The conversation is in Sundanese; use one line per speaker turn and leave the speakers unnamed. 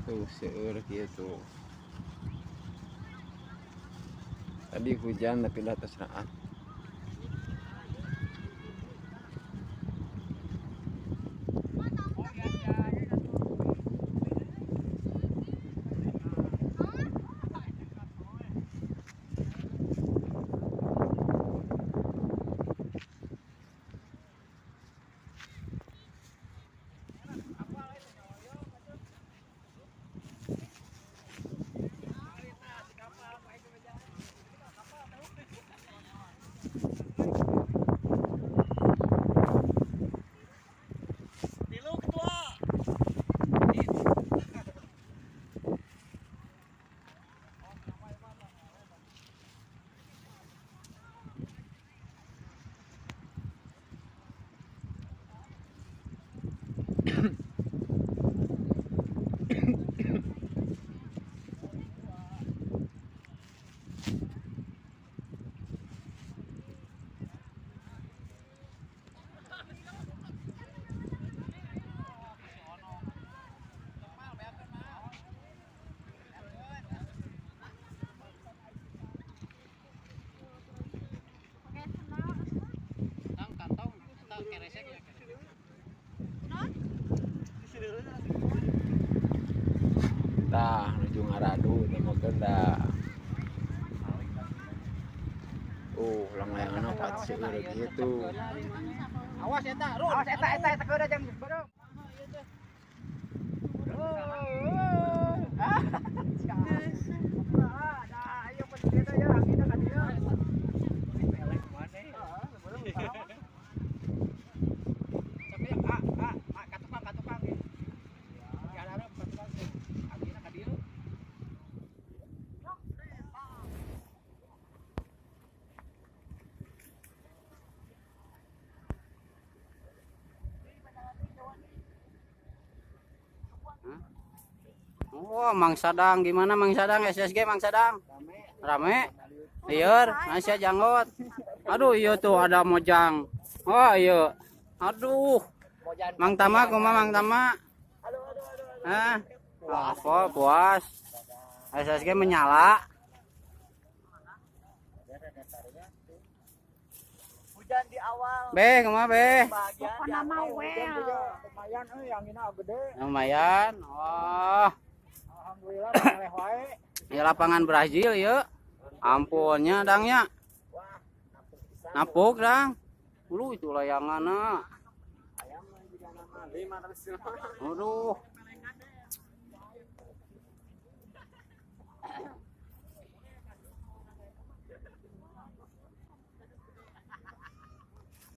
Tuh seueur kieu tuh. Tadi hujan tapi dah tos raat. Tah nuju ngaradu temokeun da. Langlayangan opat seueur kitu.
Awas eta, Run. Awas eta eta eta keuna jang bareng.
Oh, Mang Sadang, gimana Mang Sadang? SSG Mang Sadang? Rame? Lieur, Asia janggot. Aduh, iya tuh ada mojang. Oh, iya. Aduh. Mang Tama, kumaha Mang Tama? Hah? Apa, puas. SSG menyala.
Hujan di awal.
Be, kumaha be?
Pokona mah well. Lumayan euy, anginna gede.
Lumayan. Wah.
Alhamdulillah meleh wae.
Ya lapangan Brazil ya. Ampunnya dangnya. Napuk dang. Lu itu layanganna. Aduh.